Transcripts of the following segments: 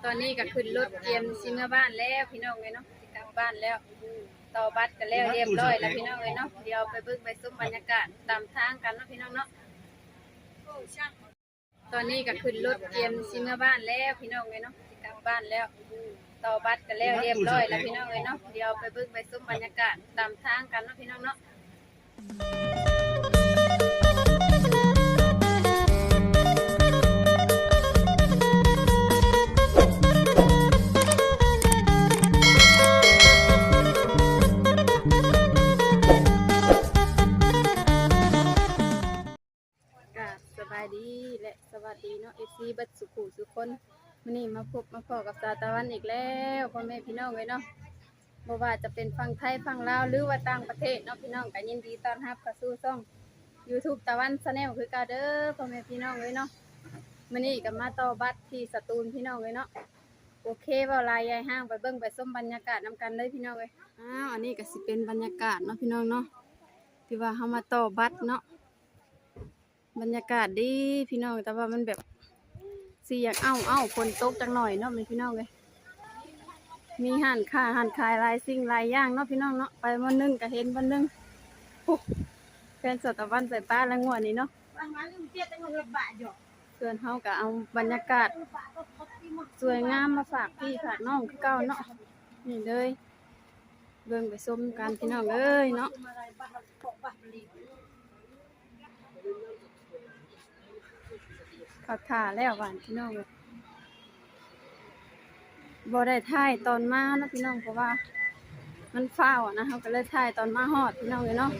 ຕອນນີ້ກໍຂຶ້ນລົດກຽມຊິເມືອບ້ານແລ້ວພີ່ນ້ອງເອີຍເນາະ ຊິກັບບ້ານແລ້ວ ຕໍ່ບັດກໍແລ້ວຮຽບຮ້ອຍແລ້ວພີ່ນ້ອງເອີຍເນາະ ດຽວໄປເບິ່ງໄປຊົມບັນຍາກາດຕາມທາງກັນເນາະພີ່ນ້ອງເນາະ. ຕອນນີ້ກໍຂຶ້ນລົດກຽມຊິເມືອບ້ານແລ້ວພີ່ນ້ອງເອີຍເນາະ ຊິກັບບ້ານແລ້ວ ຕໍ່ບັດກໍແລ້ວຮຽບຮ້ອຍແລ້ວພີ່ນ້ອງເອີຍເນາະ ດຽວໄປເບິ່ງໄປຊົມບັນຍາກາດຕາມທາງກັນເນາະພີ່ນ້ອງເນາະ. ກາບສະບາຍດີ ແລະ ສະຫວັດດີເນາະ ເອັຟຊີ ເບິດສູ່ຜູ້ສູ່ຄົນ. ມື້ນີ້ມາພົບມາພໍ້ກັບສາວຕາວັນອີກແລ້ວ ພໍ່ແມ່ພີ່ນ້ອງເອີຍເນາະ. ບໍ່ວ່າຈະເປັນຝັ່ງໄທຝັ່ງລາວ ຫຼືວ່າຕ່າງປະເທດເນາະພີ່ນ້ອງ ກໍຍິນດີຕ້ອນຮັບເຂົ້າສູ່ຊ່ອງຢູທູບຕາວັນແຊນແນວຄືເກົ່າເດີ ພໍ່ແມ່ພີ່ນ້ອງເອີຍເນາະ. ມື້ນີ້ກໍມາຕໍ່ບັດທີ່ສະຕູນພີ່ນ້ອງເອີຍເນາະ. ໂອເຄ ເວົ້າຫຼາຍຢ່າໃຫ້ຮ້າງ ໄປເບິ່ງໄປຊົມບັນຍາກາດນຳກັນເລີຍພີ່ນ້ອງເອີຍ. ອ້າວ ອັນນີ້ກໍຊິເປັນບັນຍາກາດເນາະພີ່ນ້ອງເນາະ ທີ່ວ່າເຮົາມາຕໍ່ບັດເນາະ. ບັນຍາກາດດີພີ່ນ້ອງ ແຕ່ວ່າມັນແບບຊິຢາກອ້າວໆ ຝົນຕົກຈັກໜ່ອຍເນາະແມ່ພີ່ນ້ອງເອີຍ. ມີຮ້ານຄ້າຮ້ານຂາຍຫຼາຍສິ່ງຫຼາຍຢ່າງເນາະພີ່ນ້ອງເນາະ ໄປບ່ອນໜຶ່ງກໍເຫັນບ່ອນໜຶ່ງ. ໂອ້ ແຟນສາວຕາວັນໄປປະແລ້ວງວດນີ້ເນາະ. ສ່ວນເຮົາກໍເອົາບັນຍາກາດສວຍງາມມາຝາກພີ່ຝາກນ້ອງຄືເກົ່າເນາະ. ນີ້ເລີຍ ເບິ່ງໄປຊົມກັນພີ່ນ້ອງເອີຍເນາະ. ເຂົາຖ້າແລ້ວຫວານພີ່ນ້ອງເອີຍ. ບໍ່ໄດ້ຖ່າຍຕອນມາເນາະພີ່ນ້ອງ ເພາະວ່າມັນຟ້າວນະ ເຮົາກໍເລີຍຖ່າຍຕອນມາຮອດພີ່ນ້ອງເອີຍເນາະ.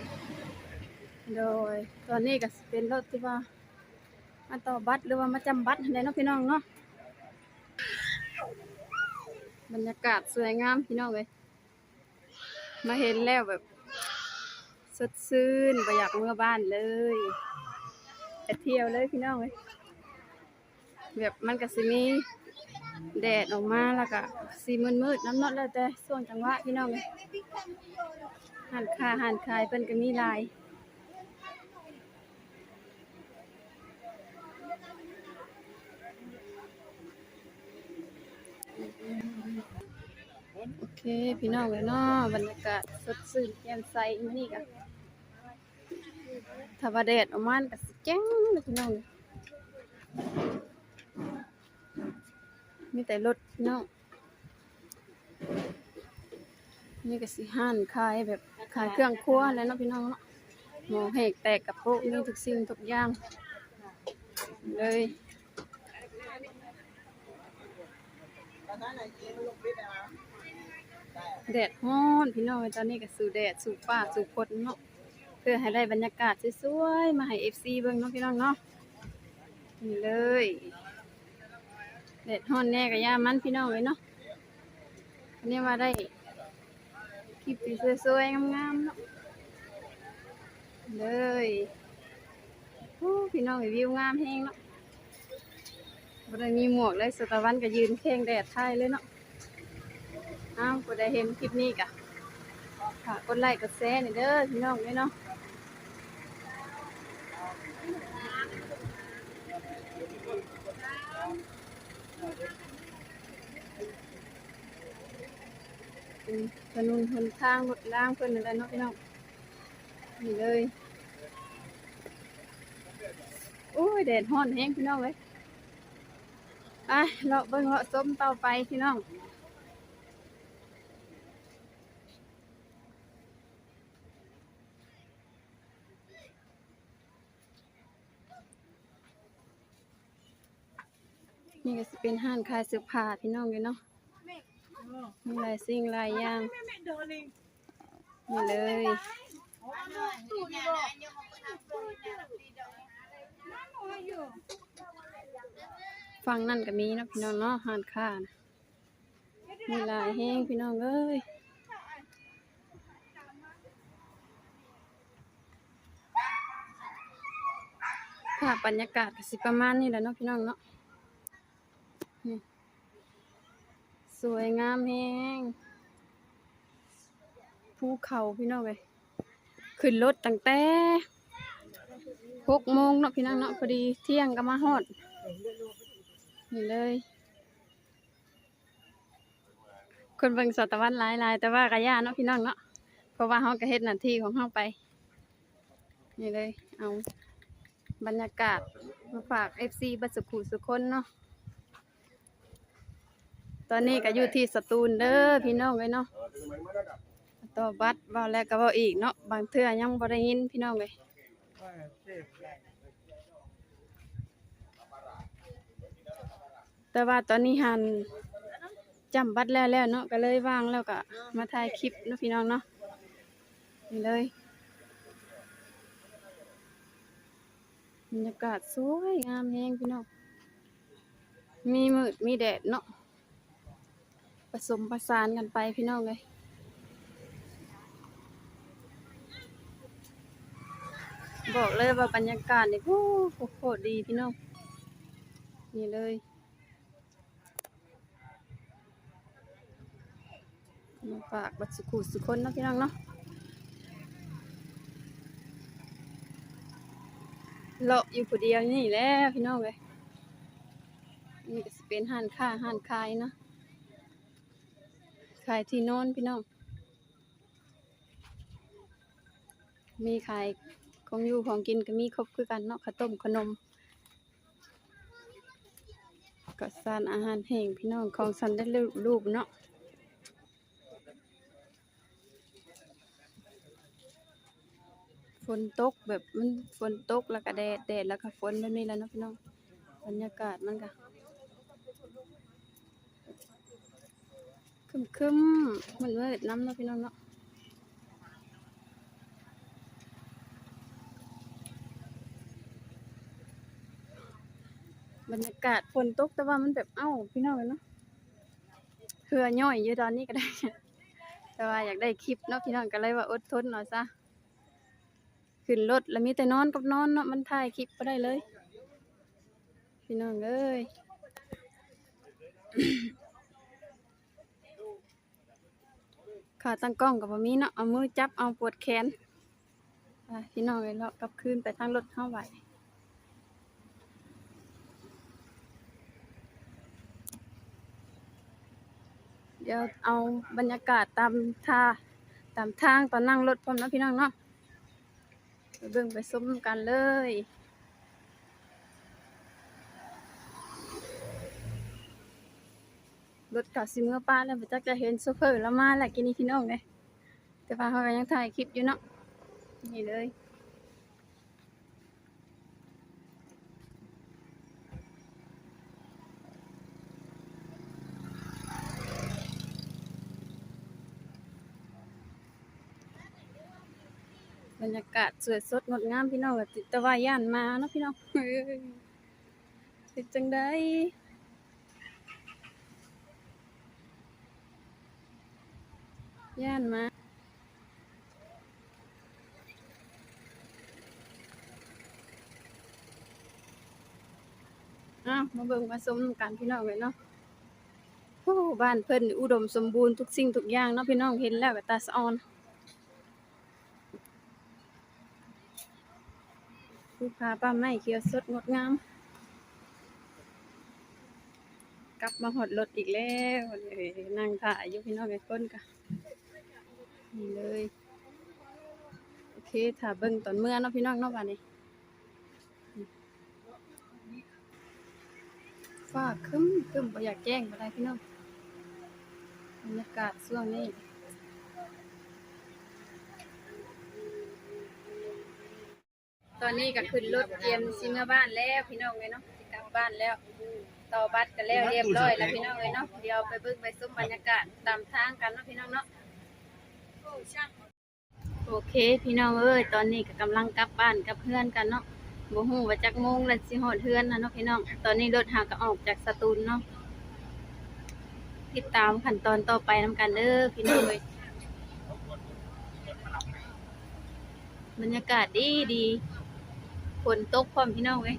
ໂດຍ ຕອນນີ້ກໍຊິເປັນລົດທີ່ວ່າມາຕໍ່ບັດ ຫຼືວ່າມາຈຳບັດຫັ້ນແຫຼະເນາະພີ່ນ້ອງເນາະ. ບັນຍາກາດສວຍງາມພີ່ນ້ອງເອີຍ. ມາເຫັນແລ້ວແບບສົດຊື່ນ ບໍ່ຢາກເມືອບ້ານເລີຍ ໄປທ່ຽວເລີຍພີ່ນ້ອງເອີຍ. ແບບມັນກໍຊິມີແດດອອກມາ ແລ້ວກໍຊິມືດໆນຳເນາະ ແລ້ວແຕ່ຊ່ວງຈັງຫວະພີ່ນ້ອງເອີຍ. ຮ້ານຄ້າຮ້ານຂາຍເພິ່ນກໍມີຫຼາຍ. ໂອເຄພີ່ນ້ອງເອີຍເນາະ ບັນຍາກາດສົດຊື່ນແຈ່ມໃສມື້ນີ້ກະ ຖ້າວ່າແດດອອກມາກະຊິແຈ້ງເລີຍພີ່ນ້ອງເອີຍ. ມີແຕ່ລົດພີ່ນ້ອງ. ນີ້ກະຊິຮ້ານຂາຍແບບຂາຍເຄື່ອງຄົວແຫຼະເນາະພີ່ນ້ອງເນາະ. ໝໍ້ແຫກແຕກກະໂປະ ມີທຸກສິ່ງທຸກຢ່າງເລີຍ. ແດດຮ້ອນພີ່ນ້ອງເອີຍ ຕອນນີ້ກະສູ້ແດດສູ້ຟ້າສູ້ຝົນເນາະ ເພື່ອໃຫ້ໄດ້ບັນຍາກາດສວຍໆມາໃຫ້ເອັຟຊີເບິ່ງເນາະພີ່ນ້ອງເນາະ. ນີ້ເລີຍ ແດດຮ້ອນແດ່ກະຢ່າມັນພີ່ນ້ອງເອີຍເນາະ. ອັນນີ້ວ່າໄດ້ຄລິບທີ່ສວຍໆງາມໆເນາະ ເລີຍ. ໂອ້ ພີ່ນ້ອງເອີຍ ວິວງາມແຮງເນາະ. ບໍ່ໄດ້ມີໝວກເລີຍ ສາວຕາວັນກະຢືນແຂ່ງແດດຖ່າຍເລີຍເນາະ. ອ້າວ ຜູ້ໃດເຫັນຄລິບນີ້ກະຝາກກົດໄລ້ກົດແຊແດ່ເດີພີ່ນ້ອງເອີຍເນາະ. ເປັນຖະໜົນຫົນທາງລົດລາງເພິ່ນນັ້ນແຫຼະເນາະພີ່ນ້ອງ. ນີ້ເລີຍ. ໂອ້ຍ ແດດຮ້ອນແຮງພີ່ນ້ອງເອີຍ. ໄປເລາະເບິ່ງເລາະຊົມຕໍ່ໄປພີ່ນ້ອງ. ນີ້ກະຊິເປັນຮ້ານຂາຍເສື້ອຜ້າພີ່ນ້ອງເອີຍເນາະ. ມີຫຼາຍສິ່ງຫຼາຍຢ່າງ. ນີ້ເລີຍ. ຝັ່ງນັ້ນກະມີເນາະພີ່ນ້ອງເນາະ ຮ້ານຄ້ານະ. ມີຫຼາຍແຮງພີ່ນ້ອງເອີຍ. ພາບບັນຍາກາດກະຊິປະມານນີ້ແຫຼະເນາະພີ່ນ້ອງເນາະ. ນີ້ ສວຍງາມແຮງ ພູເຂົາພີ່ນ້ອງເອີຍ. ຂຶ້ນລົດຕັ້ງແຕ່ຫົກໂມງເນາະພີ່ນ້ອງເນາະ ພໍດີທ່ຽງກະມາຮອດ. ນີ້ເລີຍ. ຄົນເບິ່ງສາວຕາວັນຫຼາຍໆ ແຕ່ວ່າກໍຢ່າເນາະພີ່ນ້ອງເນາະ ເພາະວ່າເຮົາກໍເຮັດໜ້າທີ່ຂອງເຮົາໄປ. ນີ້ເລີຍ ເອົາບັນຍາກາດມາຝາກເອັຟຊີເບິດສຸຂູສຸຄົນເນາະ. ຕອນນີ້ກໍຢູ່ທີ່ສະຕູນເດີພີ່ນ້ອງເອີຍເນາະ. ຕໍ່ບັດ ເວົ້າແລ້ວກໍເວົ້າອີກເນາະ ບາງເທື່ອຍັງບໍ່ໄດ້ຍິນພີ່ນ້ອງເອີຍ. ແຕ່ວ່າຕອນນີ້ຫັ້ນຈຳບັດແລ້ວແລ້ວເນາະ ກໍເລີຍວ່າງແລ້ວກໍມາຖ່າຍຄລິບເນາະພີ່ນ້ອງເນາະ. ນີ້ເລີຍ ບັນຍາກາດສວຍງາມແຮງພີ່ນ້ອງ ມີມືດມີແດດເນາະ ປະສົມປະສານກັນໄປພີ່ນ້ອງເອີຍ. ບອກເລີຍວ່າບັນຍາກາດນີ້ ໂອ້ ໂຄດດີພີ່ນ້ອງ. ນີ້ເລີຍ ມາຝາກເບິດສຸຂູສຸຄົນເນາະພີ່ນ້ອງເນາະ. ເລາະຢູ່ຜູ້ດຽວນີ້ແຫຼະພີ່ນ້ອງເອີຍ. ນີ້ກໍຊິເປັນຮ້ານຄ້າຮ້ານຂາຍເນາະ ຂາຍທີ່ນອນພີ່ນ້ອງ. ມີຂາຍຂອງຢູ່ຂອງກິນກໍມີຄົບຄືກັນເນາະ ເຂົ້າຕົ້ມຂະໜົມ ເຂົ້າສານອາຫານແຫ້ງພີ່ນ້ອງ ຂອງສຳເລັດຮູບເນາະ. ຝົນຕົກແບບ ມັນຝົນຕົກແລ້ວກໍແດດ ແດດແລ້ວກໍຝົນແບບນີ້ແຫຼະເນາະພີ່ນ້ອງ. ບັນຍາກາດມັນກໍ ຄຶ້ມໆ ມືດໆ ນຳເນາະພີ່ນ້ອງເນາະ. ບັນຍາກາດຝົນຕົກ ແຕ່ວ່າມັນແບບ ເອົ້າ ພີ່ນ້ອງເອີຍເນາະ ເຫື່ອຍ້ອຍຢູ່ຕອນນີ້ກໍໄດ້ ແຕ່ວ່າຢາກໄດ້ຄລິບເນາະພີ່ນ້ອງ ກໍເລີຍວ່າອົດທົນເອົາຊະ. ຂຶ້ນລົດແລ້ວມີແຕ່ນອນກັບນອນເນາະ ມັນຖ່າຍຄລິບບໍ່ໄດ້ເລີຍພີ່ນ້ອງເອີຍ. ຂາຕັ້ງກ້ອງກໍບໍ່ມີເນາະ ເອົາມືຈັບເອົາປວດແຂນ. ໄປພີ່ນ້ອງເອີຍ ເລາະກັບຄືນໄປທາງລົດເຮົາບາດນີ້. ດຽວເອົາບັນຍາກາດຕາມທ່າ ຕາມທາງຕອນນັ່ງລົດພ້ອມເນາະພີ່ນ້ອງເນາະ. ໄປເບິ່ງໄປຊົມນຳກັນເລີຍ. ລົດກໍຊິເມືອປະແລ້ວ ບໍ່ຈັກຈະເຫັນໂຊເຟີລາວມາແລ້ວກີ້ນີ້ພີ່ນ້ອງເອີຍ. ແຕ່ວ່າເຮົາກໍຍັງຖ່າຍຄລິບຢູ່ເນາະ. ນີ້ເລີຍ ບັນຍາກາດສວຍສົດງົດງາມພີ່ນ້ອງ ແຕ່ວ່າຢ້ານໝາເນາະພີ່ນ້ອງ. ເຮັດຈັ່ງໃດ ຢ້ານໝາ. ເອົ້າ ມາເບິ່ງມາຊົມນຳກັນພີ່ນ້ອງເອີຍເນາະ. ໂອ້ ບ້ານເພິ່ນອຸດົມສົມບູນທຸກສິ່ງທຸກຢ່າງເນາະພີ່ນ້ອງ ເຫັນແລ້ວກໍຕາສະອອນ. ພູຜາປ່າໄມ້ຂຽວສົດງົດງາມ. ກັບມາຮອດລົດອີກແລ້ວ ເອີ ນັ່ງຖ້າຢູ່ພີ່ນ້ອງເອີຍ ຄົນກະ ນີ້ເລີຍ. ໂອເຄ ຖ້າເບິ່ງຕອນເມືອເນາະພີ່ນ້ອງເນາະ ບາດນີ້. ຟ້າຄຶ້ມໆ ບໍ່ຢາກແຈ້ງປານໃດພີ່ນ້ອງ. ບັນຍາກາດຊ່ວງນີ້ ຕອນນີ້ກໍຂຶ້ນລົດກຽມຊິເມືອບ້ານແລ້ວພີ່ນ້ອງເອີຍເນາະ ຊິກັບບ້ານແລ້ວ. ຕໍ່ບັດກໍແລ້ວຮຽບຮ້ອຍແລ້ວພີ່ນ້ອງເອີຍເນາະ. ດຽວໄປເບິ່ງໄປຊົມບັນຍາກາດຕາມທາງກັນເນາະພີ່ນ້ອງເນາະ. ໂອເຄພີ່ນ້ອງເອີຍ ຕອນນີ້ກໍກຳລັງກັບບ້ານກັບເຮືອນກັນເນາະ. ບໍ່ຮູ້ວ່າຈັກໂມງແລ້ວຊິຮອດເຮືອນນະເນາະພີ່ນ້ອງ. ຕອນນີ້ລົດເຮົາກໍອອກຈາກສະຕູນເນາະ. ຕິດຕາມຂັ້ນຕອນຕໍ່ໄປນຳກັນເດີພີ່ນ້ອງເອີຍ. ບັນຍາກາດດີດີ ຝົນຕົກພ້ອມພີ່ນ້ອງເອີຍ.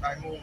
ບ່າຍໂມງ.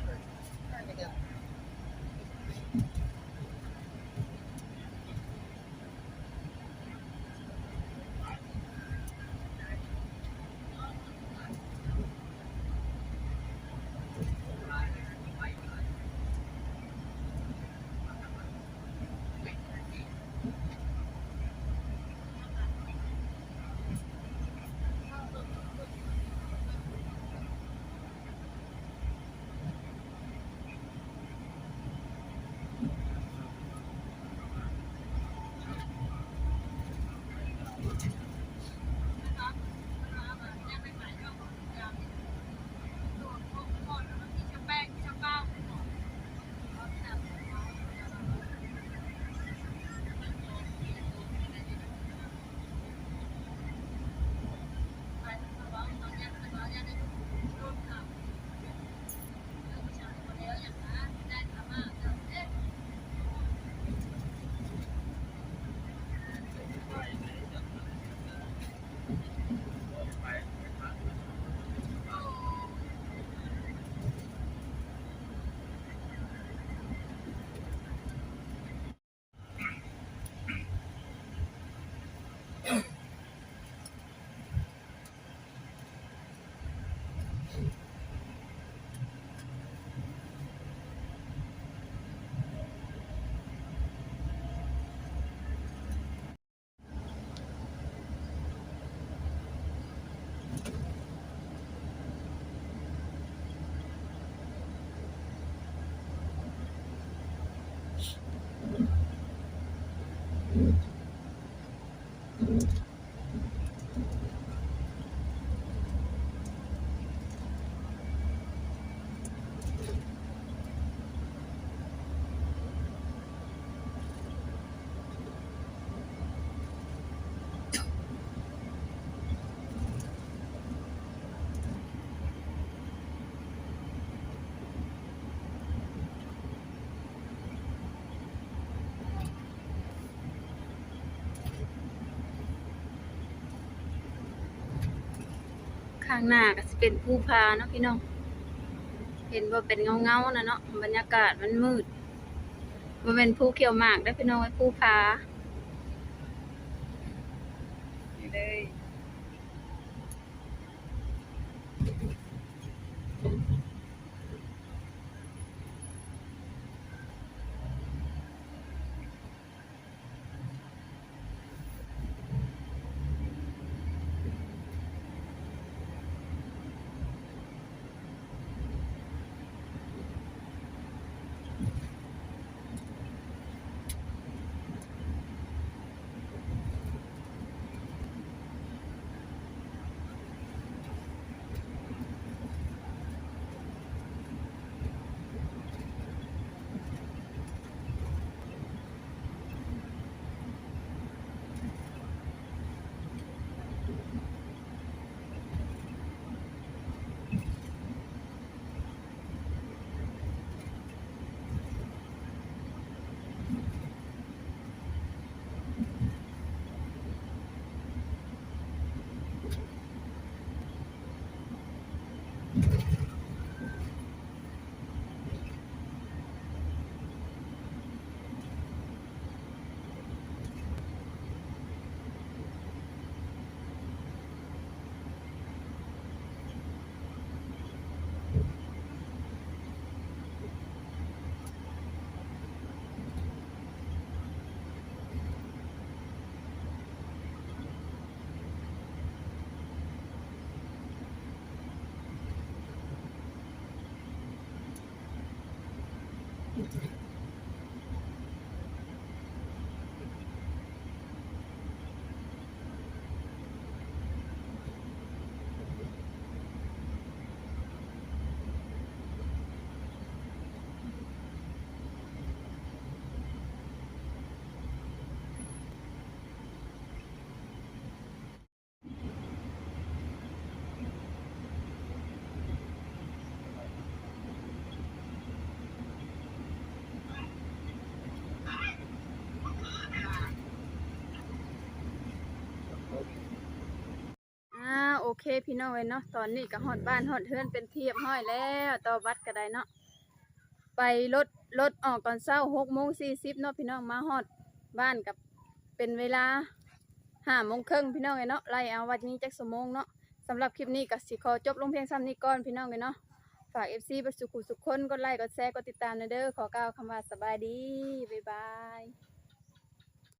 ຂ້າງໜ້າກໍຊິເປັນພູຜາເນາະພີ່ນ້ອງ ເຫັນບໍ່ ເປັນເງົາໆນະເນາະ ບັນຍາກາດມັນມືດ ບໍ່ແມ່ນພູຂຽວໝາກເດີ້ພີ່ນ້ອງເອີຍ ພູຜາ ນີ້ເລີຍ. ເ เคพี่น้องเอ้ยเนาะ ตอนนี้ก็ฮอดบ้านฮอดเฮือนเป็นที่เรียบร้อยแล้ว ต่อบัตรก็ได้เนาะ ไปรถ รถออกตอนเช้าหกโมงสี่สิบเนาะพี่น้อง มาฮอดบ้านกับเป็นเวลาห้าโมงครึ่งพี่น้องเอ้ยเนาะ ไล่เอาว่าจะมีจักชั่วโมงเนาะ สำหรับคลิปนี้ก็สิขอจบลงเพียงส่ำนี้ก่อนพี่น้องเอ้ยเนาะ ฝาก เอฟซี เบิดสุขุสุขคนกดไลค์กดแชร์กดติดตามแหน่เด้อ ขอกล่าวคำว่าสบายดี บ๊ายบาย